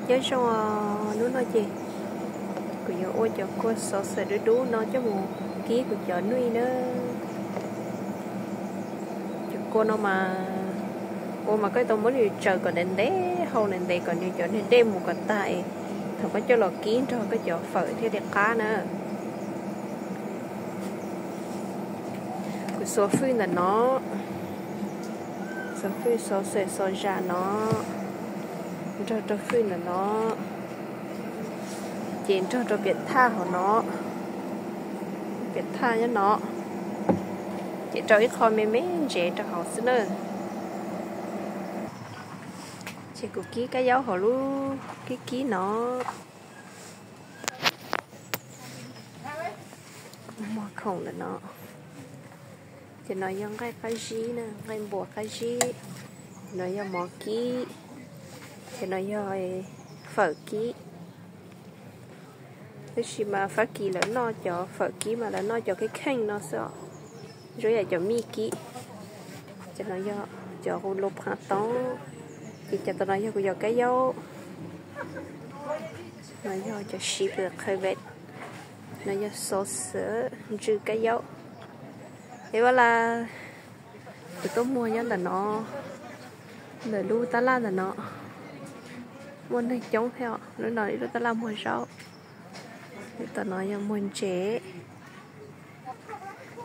Nyob zoo, hnub no ces kuv yuav ua cov kua xov xwm dub dub no coj mus kib kuv cov nuj na. Cov kua no mas, ua mas koj tau muab nws tsaws kom ntev ntev hau ntev ntev kom nws cov niag dej mus kom tag es thaum koj coj los kib nrog koj cov fawm thiaj li qab na. Kuv xuas fwj ntawm no, xuas fwj xov xwm xov zam no, nrog rau fwj ntawm no, ces nrog rau piam thaj hauv no, piam thaj nyob no, ces rau ib qho me me ntsev rau hauv xwb na. Ces kuv kib kab yaub hauv lub kib kib no, muag khoom ntawm no. Ces no yog nqaij qab zib na, nqaij npua qab zib. Ces no yog mov kib. Ces no yog fawm kib. Tab sis mas Fab Kis lawv noj cov fawm kib mas lawv noj cov kheej kheej no xwb os. Zoo yam cov mij kib. Ces no yog cov hu lus phaj toob. Ces cov tom no yog kuv cov kab yaub. No yog cov siv pw qhawv ves. No yog xov xwm ntsw kab yaub. Es ua las kuv tuaj muag nyob ntawm no, ntawm lub tab laj ntawm no, muaj neeg coob thiab os. Lub no ib lub tab laj muag zaub, lub tom no yog muag ntsev.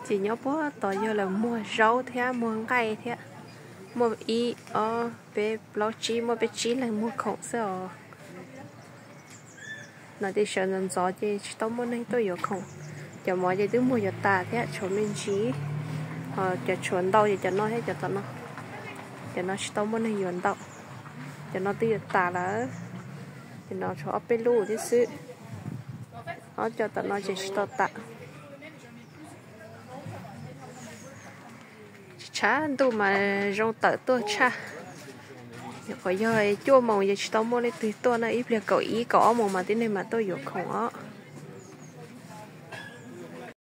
Ces nyob puag tod yog lawv muag zaub thiab muag nqaij thiab, muaj ib ob peb plaub tsib, muaj peb tsib leeg muag khoom xwb os. No ces sawv ntxov ntxov ces tsis tau muaj neeg tuaj yuav khoom. Cov mov ces twb muag yuav tas thiab, tshuav me ntsis, ho cov tshuav ntau ces cov no thiab cov tom no. Cov no tsis tau muaj neeg yuav ntau, cov no twb yuav tas lawm. Cov no tshuav ob peb lub thiab xwb, ob cov tom no ces tsis tau tas. Tshav ntuj mas zoo tawm tuaj tshaj. Nyuam qhuav yog cuaj moos ces tsis tau muaj leej twg tuaj na, ib pliag kaum ib kaum ob moos mas tib neeg mas tuaj yuav khoom os.